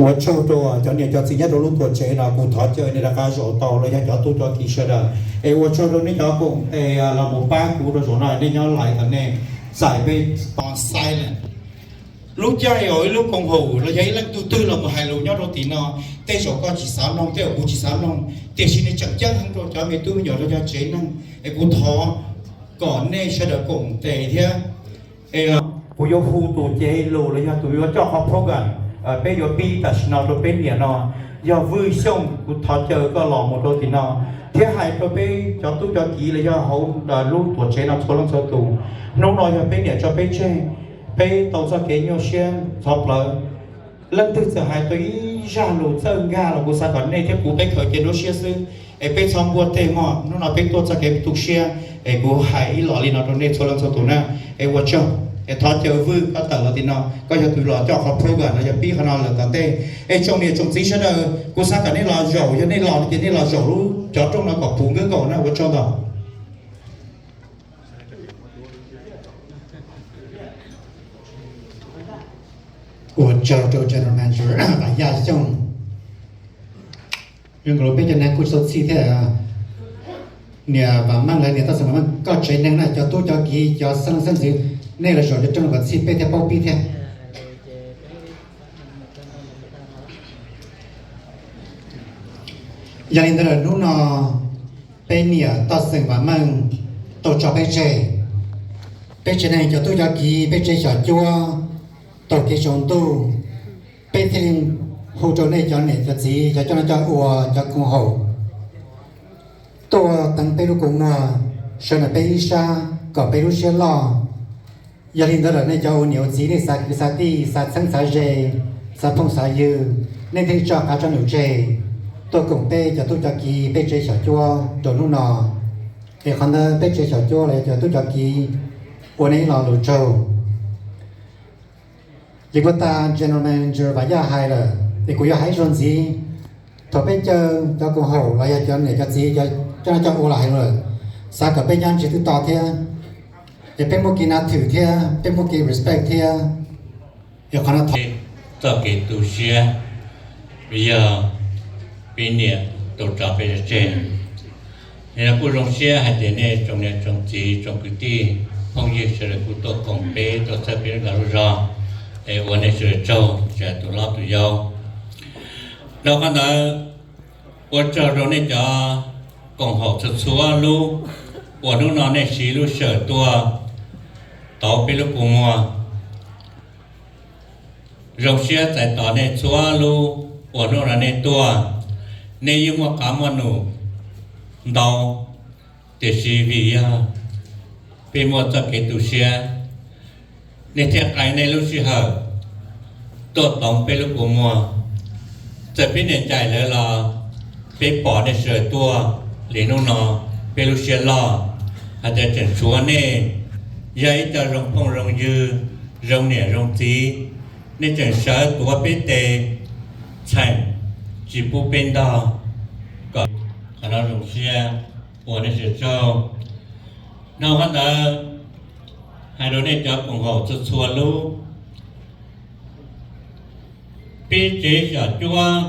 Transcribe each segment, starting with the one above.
Ua tsaug rau cov niam cov txiv nyob rau lub tuam tsev no, kuv thov caw nej rov qab zaum tau los yog cov tub cov kiv sawv daws. Es ua tsaug rau nej cov koom tes los mus pab kuv rau zaum no, nej nyob lais tas nej txais peb to silent. Lub caij uas ib lub koom haum los yog ib leej tug twg los mus hais lus nyob rau tim no, tej zaum koj tsis xav mloog, tej zaum kuv tsis xav mloog, tiam sis nws tseem ceeb heev rau cov me tub me nyuam rau cov tsev neeg. Es kuv thov kom nej sawv daws koom tes thiab. Kuv yuav hu tus cev lus los yog tus yuav coj qhov program peb yuav pib tam sim no rau peb niam no, yog Vwj Xyooj. Kuv thov caw koj los mus rau tim no thiab hais rau peb cov tub cov kiv los yog hauv lub tuam tsev no txhua leej txhua tus. Hnub no yog peb niam tso peb tseg, peb tau txoj kev nyuaj siab txhov plawv. Leej twg txawm hais tau ib zaj lus txawj nkag los kuv xav kom nej thiab kuv peb khaws cia lub siab xwb, es peb txhob npuaj teg mog. Hnub no peb tuaj txoj kev tu siab, es kuv hais ib los li no rau nej txhua leej txhua tus na. Es ua tsaug, es thov caw Vwj koj tawm los tim no, koj yog tus los coj qhov program no yog pib qhov no lawm tom ntej. Es tsoom niam tsoom txiv sawv daws, kuv xav kom nej los zaum, yog nej los no ces nej los zaum lub cov rooj no kom puv nkaus na. Ua tsaug ntau. Ua tsaug rau general manager Vam Yaj Xyooj. Zoo nkaus li peb cov neeg kuj txhua txhij thiab. Niam Vam Meej los niam Toj Xeem Vam Meej, koj tsev neeg na, cov tub cov kiv, cov xeeb leej xeeb ntxwv, nej los zaum cov rooj no kom txhij peb thiaj paub pib thiab. Yog li ntawd lawm hnub no peb niam Toj Xeem Vam Meej tau tso peb tseg. Peb tsev neeg cov tub cov kiv, peb tsev xyom cuab, taug kev tsaus ntuj, peb thiaj li hu rau nej cov niam cov txiv, cov coj noj coj ua, cov koom haum, tuaj teev peb lub kua muag, sawv ntawm peb ib sab kom peb lub siab loj. Yog li ntawd lawm nej cov ua niam ua txiv, nej xav kwv xav tij, xav txheeb xav ze, xav phooj xav ywg, nej thiaj li tso qav tso num tseg tuaj koom peb cov tub cov kiv, peb tsev xyom cuab rau hnub no. Es qhov ntawd peb tsev xyom cuab los yog cov tub cov kiv ua nej ib lo lus tsaug. Li kuj tag general manager Vam Yaj hais lawm, es kuv yuav hais ib zaug ntxiv. Thaum peb caw cov koom haum los yog cov niam cov txiv, cov coj noj coj ua los hais lawm, xav kom peb nyob ntsiag twb to thiab, es peb muaj kev nav thwm thiab, peb muaj kev respect thiab. Es qhov no thov txoj kev tu siab, vim yog peb niam tau tso peb tseg. Nim no kuj zoo siab hais tias nej tsoom niam tsoom txiv tsoom kwv tij phooj ywg sawv daws kuj tuaj koom peb, tuaj txhawb peb lub dag lub zog, es ua nej sawv daws tsaug, tsis hais tus hlob tus yau. Dhau qhov ntawd, ua tsaug rau nej cov koom haum txhua txhua lub uas hnub no nej siv lub sij hawm tuaj tauv peb lub kua muag. Zoo siab txais tos nej txhua lub uas hnub no nej tuaj. Nej yeej muaj qav muaj num ntau, tiam sis vim yog peb muaj txoj kev tu siab, nej thiaj qee nej lub sij hawm tuaj toov peb lub kua muag. Txawm peb niam ncaim lawv los peb pom nej sawv daws tuaj li hnub no, peb lub siab loj hais tias tseem tshuav nej yog ib co zoo phooj zoo ywg, zoo niam zoo txiv, nej tseem sawv tuav peb tes txheem, tsis pub peb ntog, kom qhov no zoo siab ua nej sawv daws tsaug. Dhau qhov ntawd, hais rau nej cov koom haum txhua txhua lub, peb tsev xyom cuab,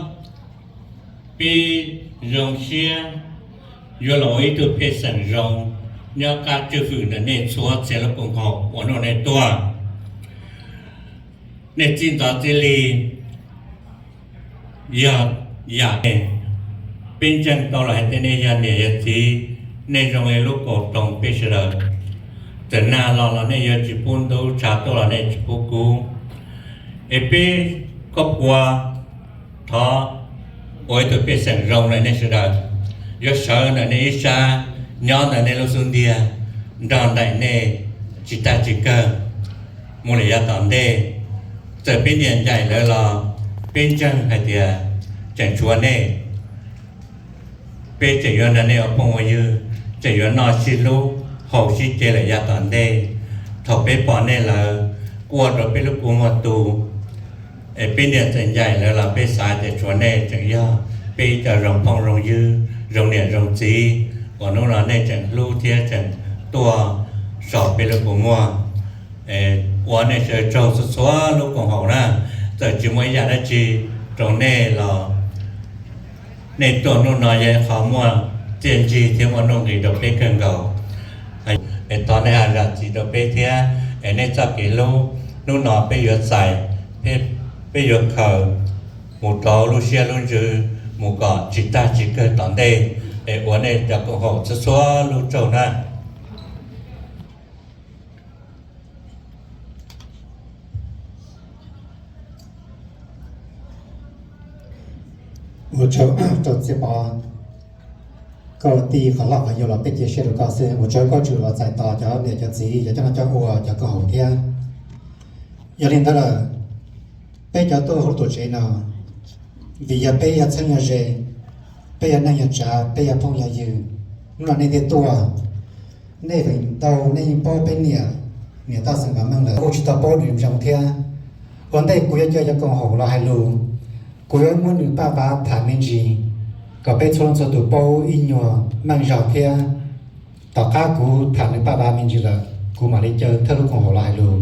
peb zoo siab yuav los ua ib tug pej xeem zoo nyob qab tswj hwm ntawm nej txhua txhia lub koom haum uas hnub no nej tuaj. Nej txij ntxov txij li yog yam, peb ntseeg tau los hais tias nej yog niam yog txiv, nej zoo li lub kaus roos peb sawv daws. Txawm nag los los nej yuav tsis pub ntub, tshav tuaj los nej tsis pub kub. Es peb kob kua thov ua ib tug pej xeem zoo li nej sawv daws. yuav sawv ntawm nej ib sab, nyob ntawm nej lub xub ntiag, nrog nraim nej tsis tag tsis kawg mus lawm yav tom ntej. Txawm peb niam ncaim lawv los peb ntseeg hais tias tseem tshuav nej. Peb tseem yuav nrog nej ua phooj ua ywg, tseem yuav noj sib hlub haus sib ce lawm yav tom ntej. Thaum peb pom nej lawm, kuaj rau peb lub kua muag tu. Es peb niam txawm ncaim lawv los peb xav tias tshuav nej tseem yog peb ib co zoo phooj zoo ywg, zoo niam zoo txiv, uas hnub no nej tseem hlub thiab tseem tuaj so peb lub kua muag. Ua nej sawv tsaug txhua txhua lub koom haum na, txawm tsis muaj ib yam dab tsi rau nej los nej tuaj hnub no yog qhov muaj txiaj ntsig thiab muaj nuj nqis rau peb kawg nkaus. Es thov nej ho zam txim rau peb thiab, es nej txoj kev hlub hnub no peb yuav txais, peb yuav khaws mus rau lub siab lub ntsws mus kom tsis tag tsis kawg tom ntej. Es ua nej cov koom haum txhua txhua lub tsaug na. Ua tsaug rau Txiaj Pov, koj ua tij qhov loj qhov yau los peb cia siab rau koj xwb. Ua tsaug koj tseem los txais tos cov niam cov txiv, cov coj noj coj ua, cov koom haum thiab. Yog li ntawd lawm, peb cov tuaj hauv lub tuam tsev no, vim yog peb yog txheeb yog ze, peb yog neej yog tsav, peb yog phooj yog ywg, hnub no nej thiaj tuaj. Nej feem ntau nej yeej paub peb niam, niam Toj Xeem Vam Meej lawm, kuj tsis tau paub nws zoo thiab. Ua ntej kuv yuav coj cov koom haum los hais lus, kuv yuav muab nws paj vav tham me ntsis, kom peb txhua leej txhua tus paub ib nyuag meej zog thiab. Tom qab kuv tham nws paj vav me ntsis lawm, kuv mam li caw thawj lub koom haum los hais lus.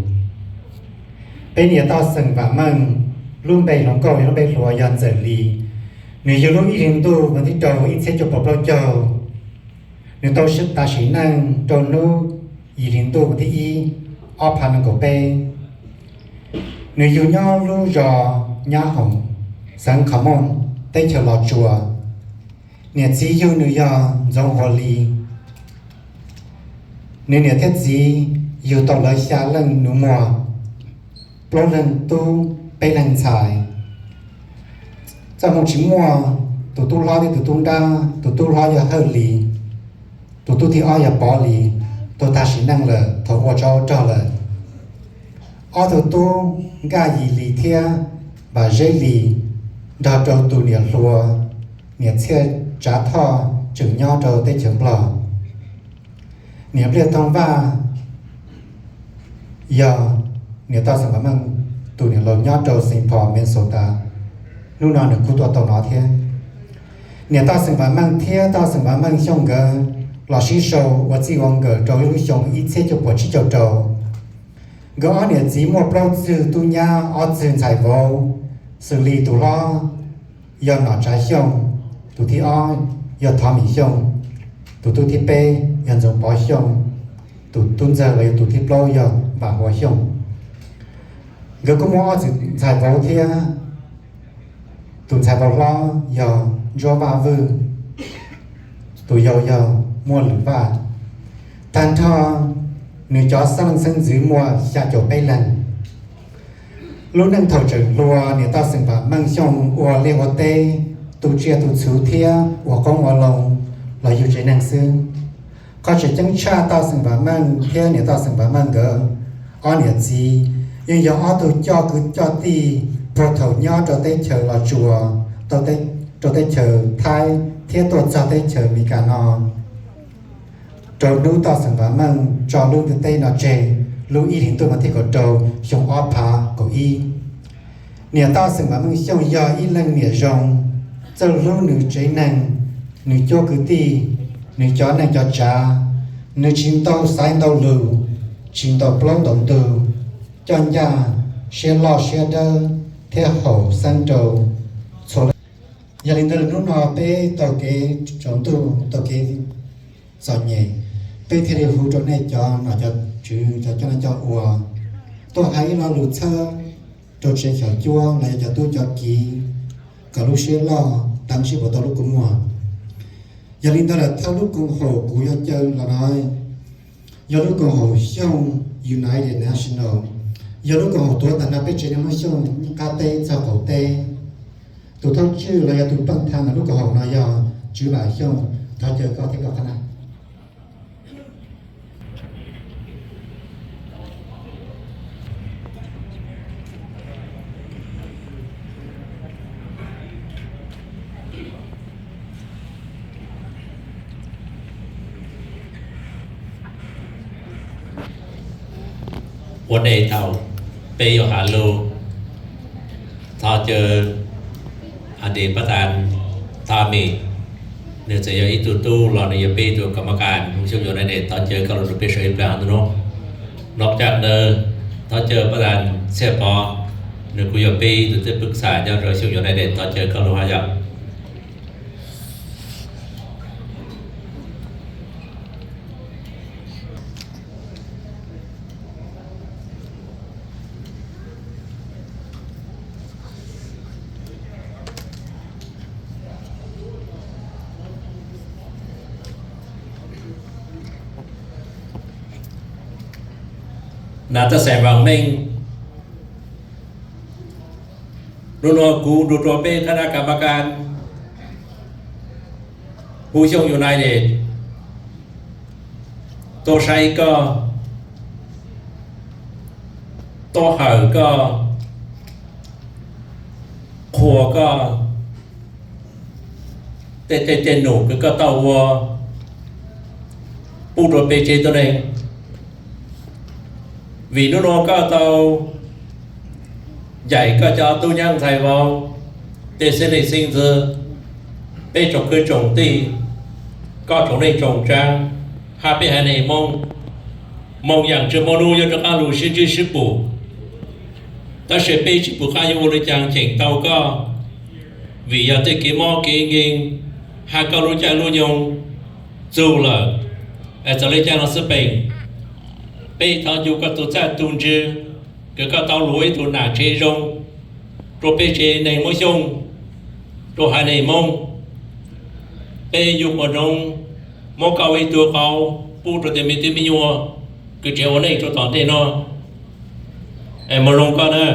Peb niam Toj Xeem Vam Meej, lub npe hluas nkauj yog lub npe hluas yog Ntxawm Lis. Nws yug lub ib hlis ntuj vas thib rau ib txhiab cuaj puas plaub caug. Nws tau tas sim neej rau hnub yim hlis ntuj vas thib ib, ob phav nees nkaum peb. Nws yug nyob lub zos Nyab Hoom, xeev Qhov Mooj, teb chaws Los Tsuas. Niam txiv yug nws yog Ntxoov Huas Lis. Nws niam thiab txiv yug tau lawv xya leej nus muag, plaub leeg tub, peb leeg ntxhais. Txoj hmoo tsis muaj, tus tub hlob thiab tus tub nrab, tus tub hlob yog Hawj Lis, tus tub thib ob yog Pov Lis, tuag tag sim neej lawm thaum ua tsov ua rog lawm. Ob tug tub Nkaj Yim Lis thiab Vam Zeb Lis nrog rau tus niam hluas, niam Txhiaj Tsav Thoj tseem nyob rau teb chaws Nplog. Niam Npliaj Toog Vaj yog niam Toj Xeem Vam Meej tus niam laus nyob rau Saint Paul, Minnesota. Hnub no nws kuj tuaj tau no thiab. Niam Toj Xeem Vam Meej thiab Toj Xeem Vam Meej Xyooj nkawd los sib sau ua txij ua nkawm rau lub xyoo ib txhiab cuaj puas tsib caug rau. Nkawd ob niam txiv muaj plaub txwg tub nyab, ob txwg ntxhais vauv, xws li tus hlob yog Nom Tsav Xyooj, tus thib ob yog Thov Mim Xyooj, tus tub thib peb yog Ntxoov Pov Xyooj, tus tub ntxawg los yog tus thib plaub yog Vam Huas Xyooj. Nkawd kuj muaj ob txwg ntxhais vauv thiab. Tus ntxhais vauv hlob yog Ntsuab Vaj Vwj, tus yau yog Muaj Lwm Vaj. Tag nrho nws cov xeeb leej xeeb ntxwv muaj xya caum peb leeg. Lub neej thaum tseem hluas, niam Toj Xeem Vam Meej Xyooj ua liaj ua teb, tu tsiaj tu txhuv thiab ua qoob ua loo los yug tsev neeg xwb. Qhov tseem ceeb tshaj, Toj Xeem Vam Meej thiab niam Toj Xeem Vam Meej nkawd ob niam txiv yeej yog ob tug coj kwv coj tij puag thaum nyob rau teb chaws Los Tsuas, rau teb chaws Thaib thiab tuaj txog teb chaws Amelikas no. Rau hnub Toj Xeem Vam Meej tso lub ntiaj teb no tseg lub ib hlis ntuj vas thib kaum rau xyoo ob phav kaum ib. Niam Toj Xeem Vam Meej Xyooj yog ib leej niam zoo, txawj hlub nws tsev neeg, nws cuab kwv tij, nws cov neej cov tsav. Nws tsis ntau xaiv ntau lus, tsis ntau plaub ntau ntug, coj ncaj, siab loj siab dawb thiab haum xeeb rau txhua leej. Yog li ntawd hnub no peb taug kev tsaus ntuj, taug kev txom nyem, peb thiaj li hu rau nej cov nom cov tswv, cov coj noj coj ua tuaj hais ib lo lus txhawb rau tsev xyom cuab los yog cov tub cov kiv kom lub siab loj, teev sib puas tau lub kua muag. Yog li ntawd lawm thawj lub koom haum kuv yuav caw los no yog lub koom haum Xyooj United National, yog lub koom haum tuav tag nrho peb tsev neeg Hmoob Xyooj qab teb txog qaum teb. Tus thawj tswj los yog tus pheej tha ntawm lub koom haum no yog Tswv Vam Xyooj. Thov caw koj thiab koj qhab na. Ua ntej thaum peb yuav has lus, thov caw a des pab tas Thaj Mim, nws txawm yog ib tug tub los nws yog peb ib tug kam ma kas Xyooj United, thov caw koj los rau peb saum ib plag ntawm no. Nov caj ntawd thov caw pab tas Txhiaj Pov, nws kuj yog peb ib tug teb pwj xa nyob rau Xyooj United, thov caw koj los haj yam. Nas Taj Xais Vam Meej, hnub no kuv nrug rua peb qhab na kam ma kas Xyooj United tuaj saib koj, tuaj hawm koj, qhuas koj tej tej num kws koj tau ua pub rua peb tsev tuab neeg. Vim hnub no koj tau ncaim koj cov tub nyab ntxhais vauv, tej xeeb leej xeeb ntxwv, peb tsoom kwv tsoom tij, koj tsoom neej tsoom tsav, hab peb haiv neeg Moob, moog yaam tsi moog nub yuav rov qaab lug sib ntsib sib pum. Tab sis peb tsi pum qab yuav ua le caag cheem tau koj, vim yog tej kev mob kev nkeeg, hab koj lub caij lub nyoog txug lawm. Txawm le caag los xij peem, peb thov ncu koj tug txaj tug ntswg, kws koj tau lug ib tug nam tsev zoo rua peb tsev neeg Moob Xyooj, rua haiv neeg Moob. Peb yuav muaj noog muab koj ua ib tug qauv pub rua tej me tub me nyuam kws tseem ua neej rua tom ntej no. Moog zoo koj na.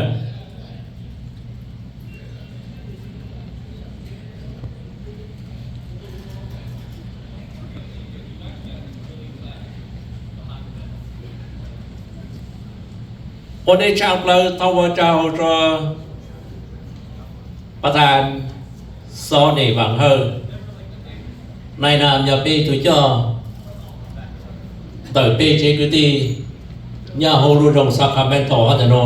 Ua ntej tshaj plawg thov ua tsaug rua pas tas Xov Nim Vam Hawj, nais nas yog peb tug coj ntawm peb tsev kwv tij nyob huv lub zog Sacramento hab ntawm no.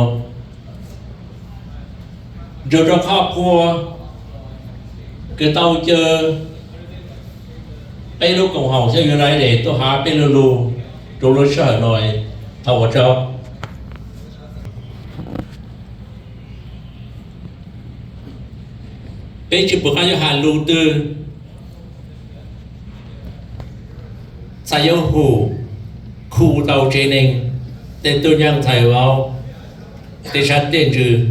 Ntsuag rua qhov qhua kws tau caw peb lub koom haum Xyooj United tuaj has peb lug lug rua lub sij hawm no, thov ua tsaug. Peb tsi pum qab yuav has lug twg, txhaj yuav hum khu tau tsev neeg, tej tub nyab ntxhais vauv, tej sab tej ntsws.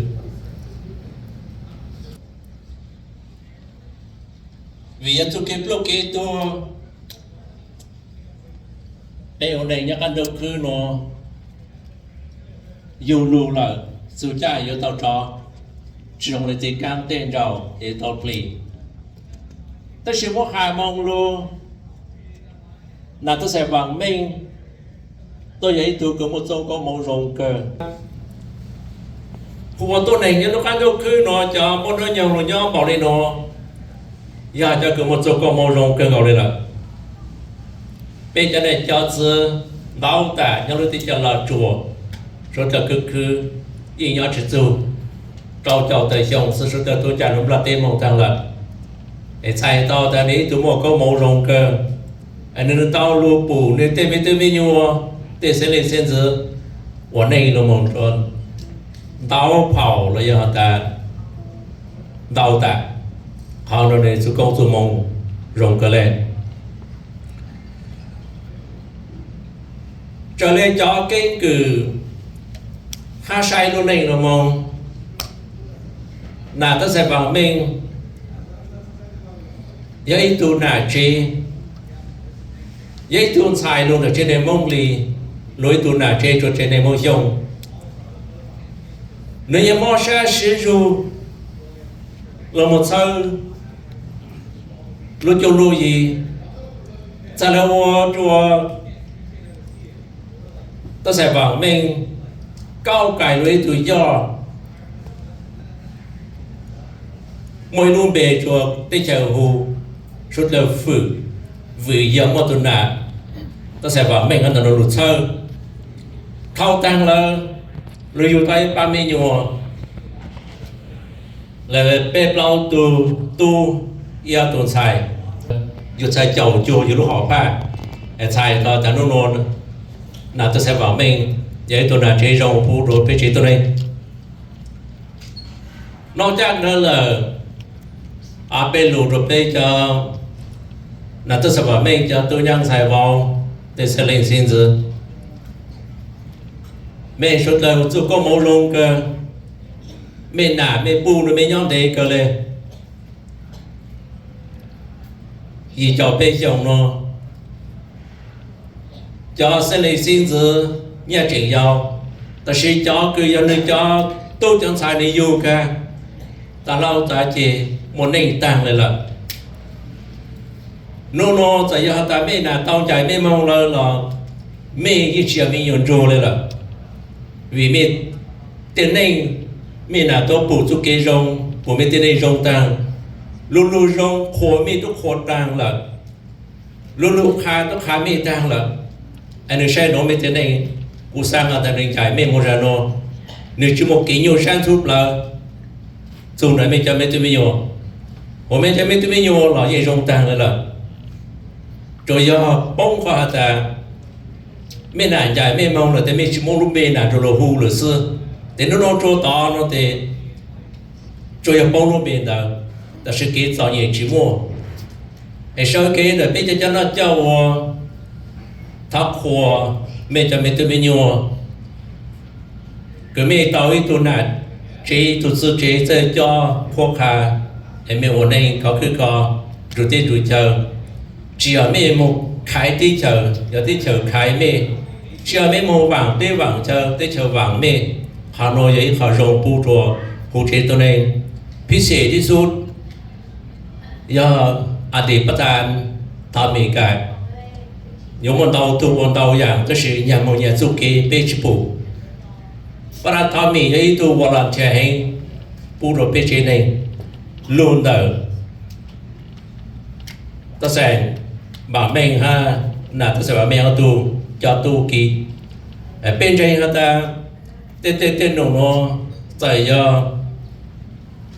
Vim yog txuj kev pluj kev tuag, peb ua neeg nyob qab ntuj khwb no yug lug lawm, txug caij yuav tau rov, tsi zoo le txiv kaab tej nraug es tau plig. Tab sis muab has moog lug, nas Taj Xais Vam Meej tuaj yog ib tug kws muaj txuj koob moov zoo kawg. Kuv ua tuab neeg nyob lub qab ntuj khwb no cov muaj hnub nyoog lug nyob npaum le no, yog cov kws muaj txuj koob moov zoo kawg nkaus le lawm. Peb cov neeg cov txwv ntau tas nyob lub teb chaws Los Tsuas, suav dlawg khwv khwv yeej nyob tsi txug, rau caum tawm xyoo xwb suav dlawg tuaj caij lub nplaj teb moog taag lawm. Es txhais tau tas nwg ib tug muaj koob moov zoo kawg, nwg tau lug pum nwg tej me tub me nyuam, tej xeeb leej xeeb ntxwv ua neej lug moog rua ntau phaum los yog has tas ntau tas, qhov nuav nwg txuj koob txuj moov zoo kawg le. Raws le cov keeb kwm hab saib lub neej lug moog, nas Taj Xais Vam Meej yog ib tug nam tsev, yog ib tug ntxhais lug ntawm tsev neeg Moob Lis, lug ib tug nam tsev rua tsev neeg Moob Xyooj. Nwg yog mob sab siv zug lug moog txhawb lub cuab lub yig, Txawm lawv ua rua Tooj Xais Vam Meej kauj kais lug ib tug yoj, muaj ib lub npe rua teb chaws hu Suav dlawg Fwm, vwm yog muaj tug nam Tooj Xais Vam Meej ntawm nuav lug txhawb. Dhau taag lawm, lug yug tau ib pab me nyuam, lawv peb plaub tug tub, ib ob tug ntxhais, yug txhais caum cuag yug lub hom phaj. Txhais tau tas nub nua nam Tooj Xais Vam Meej yog ib tug nam tsev zoo pub rua peb tsev tuab neeg. Nub caaj ntawd lawm, peb lug rua peb cov nam Tooj Xais Vam Meej cov tub nyab ntxhais vauv, tej xeeb leej xeeb ntxwv, mej suav dlawg txuj koob moov zoo kawg, mej nam mej puj nua mej nyob ntev kawg le. Yim caum peb xyoos nua, cov xeeb leej xeeb ntxwv nyaj tseem yau, tab sis cov kws yog nwg cov tub cov ntxhais nwg yug kag, tas hlau tas ceg muaj neej taag le lawm. Nub nua txawm yog has tas mej nam tau ncaim mej moog lawm los mej yeej tsi yog me nyuam ntsuag le lawm, vim mej tej neej, mej nam tau pum txuj kev zoo, pum mej tej neej zoo taag, lu lug zoo qhuas mej tub qhuas taag lawm, lu lug qha tub qha mej taag lawm. Es nwg saib nuav mej tej neej, kuv xaav has tas nwg ncaim mej moog zag nua, nwg tsi muaj kev nyuaj sab ntxhub plawg, txug ntawm mej cov me tub me nyuam, ua mej cov me tub me nyuam los yeej zoo taag le lawm. Tsuas yog poob qhov has tas mej nam ncaim mej moog lawm tes mej tsi muab lub npe nam rua luas hu lawm xwb. Tes nub nua rua tod nua tes tsuas yog poob lub npe ntawd, tab sis kev txom nyem tsi muaj. Es sawv kev ntawm peb cov coj noj coj ua, thov qhuas mej cov me tub me nyuam, kws mej tau ib tug nam tsev ib tug txwv tsev txawj coj qhuab qha, es mej ua neej khov khwb kho, nrug teb nrug chaw. Tsi yog mej moog khaiv teb chaws, yog teb chaws khaiv mej. Tsi yog mej moog vaam teb vaam chaw, teb chaws vaam mej. Qhov nuav yog ib qho zoo pub rua huv tsev tuab neeg. Phib xim tib xub yog a tim pab tas Thov Mim Kais, yuav muaj ntau tug ua ntau yaam tab sis nyag moog nyag txuj kev peb tsi pum. Pab tas Thov Mim yog ib tug volunteer heev pub rua peb tsev neeg. Lug ntawm Tooj Xais Vam Meej hab nam Tooj Xais Vam Meej ob tug coj tub ki, peb ntseeg has tas tej tej tej num nuav txawm yog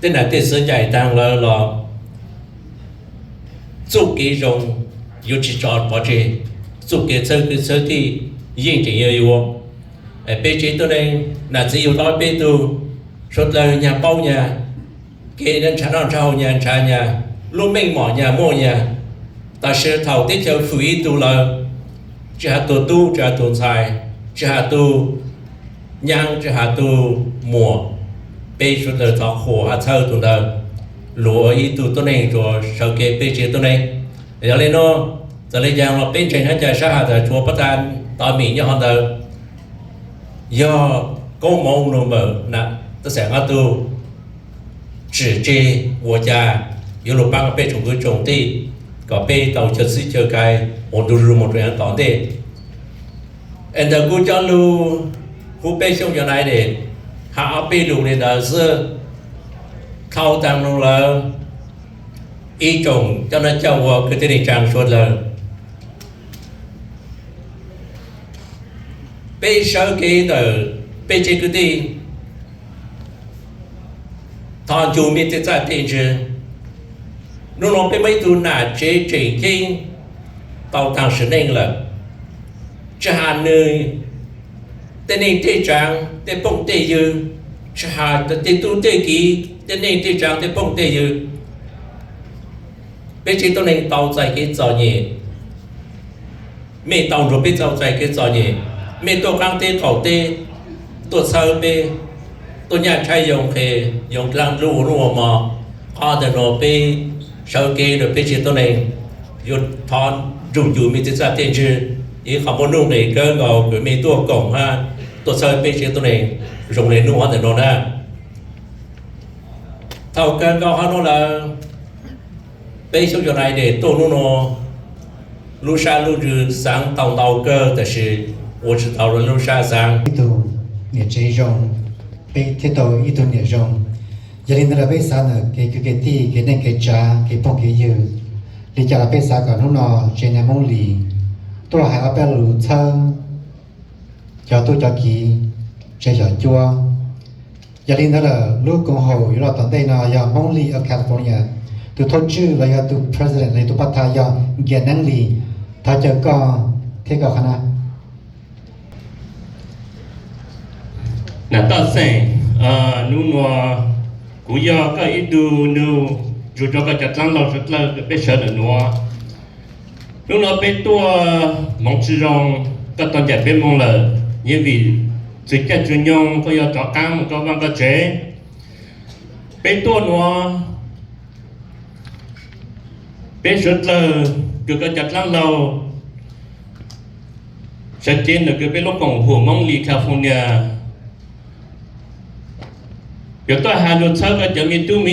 tej nam tej txwv ncaim taag lawm los txuj kev zoo yuav tsi tso pov tseg, txuj kev txhawb kwv txhawb tij yeej tseem yuav yuav. Peb tsev tuab neeg nam txiv yug tau peb tug, suav dlawg nyag paub nyag, kev ntshaw noj ntshaw haus nyag ntshaw nyag, lub meej mom nyag muaj nyag. Tab sis thaum teb chaws fwm ib tug lawm, tsi has tug tub tsi has tug ntxhais, tsi has tug nyaab tsi has tug muam, peb suav dlawg thov qhuas hab txhawb tug ntawd, luas ib tug tuab neeg rua sawv kev peb tsev tuab neeg. Yog le nuav, txawm le caag los peb ntseeg hab ca sab has tas tshuav pab tas Thov Mim nyob hov ntawd, yog koob moov lug npawm nam Tooj Xais ob tug tsim tseg ua cas yuav lug paab peb tsoom kwv tsoom tij kom peb tau chaw txhib chaw kais ua ntu zus moog rua yav tom ntej. Es ntawm kuv cov lug huv peb Xyooj United has ob peb lug le ntawd xwb. Dhau taag lug lawm, ib tsoom coj noj coj ua kwv tij neej tsaa suav dlawg, peb sawv kev ntawm peb tsev kwv tij, thov ncu mej tej txaj tej ntswg. Nub nuav peb muaj ib tug nam tsev tseem ceeb tau taag sim neej lawm, tsi has nwg tej neej tej tsaav tej phooj tej ywg, tsi has tej tub tej kiv tej neej tej tsaav tej phooj tej ywg. Peb tsev tuab neeg tau txais kev txom nyem, mej tau nrug peb tau txais kev txom nyem, mej tuaj qaab teb qaum teb, tuaj txhawb peb, tuaj nyaj tshaib yoo qhe, yoo dlaab dlub ua nub ua mo. Qhov ntawm nuav peb sawv kev rua peb tsev tuab neeg yuav thov nrug ncu mej tej txaj tej ntswg, ib qhov muaj nuj nqes kawg nkaus kws mej tuaj koom hab tuaj txhawb peb tsev tuab neeg zoo le nub hov ntawm nuav na. Thaum kawg nkaus hov nuav lawm, peb Xyooj United tuaj nub nuav, Lub sab lub ntsws xaav tau ntau kawg tab sis ua tsis tau lub sab xaav. Ib tug niam tsev zoo, peb thiaj tau ib tug niam zoo. Yog li ntawd lawm peb xav ntawm kev kwv kev tij, kev neej kev tsav, kev phooj kev ywg. Li cas los peb xav kom hnub no tsev neeg Hmoob Lis tuaj hais ob peb lus txhawb cov tub cov kiv, tsev xyom cuab. Yog li ntawd lawm lub koom haum yuav los tom ntej no yog Hmoob Lis of California, tus thawj tswj los yog tus president los yog tus pab thawj yog Nkias Neeb Lis. Thov caw koj thiab koj qhov na. Nam Toj Xeem, hnub nuav kuv yog koj ib tug nug ntsuj rua koj cov dlaab laug suav dlawg kws peb sawv ntawm nuav. Hnub nuav peb tuaj hmoov tsi zoo, koj tau ncaim peb moo lawm, yeej vim txwv caij txwv nyoog koj yuav rov qaab mus koj vaaj koj tsev. Peb tuaj nuav, peb suav dlawg kws koj cov dlaab laug sawv cev ntawm kws peb lub koom haum Hmoob Lis California yuav tuaj has lug txhawb koj cov me tub me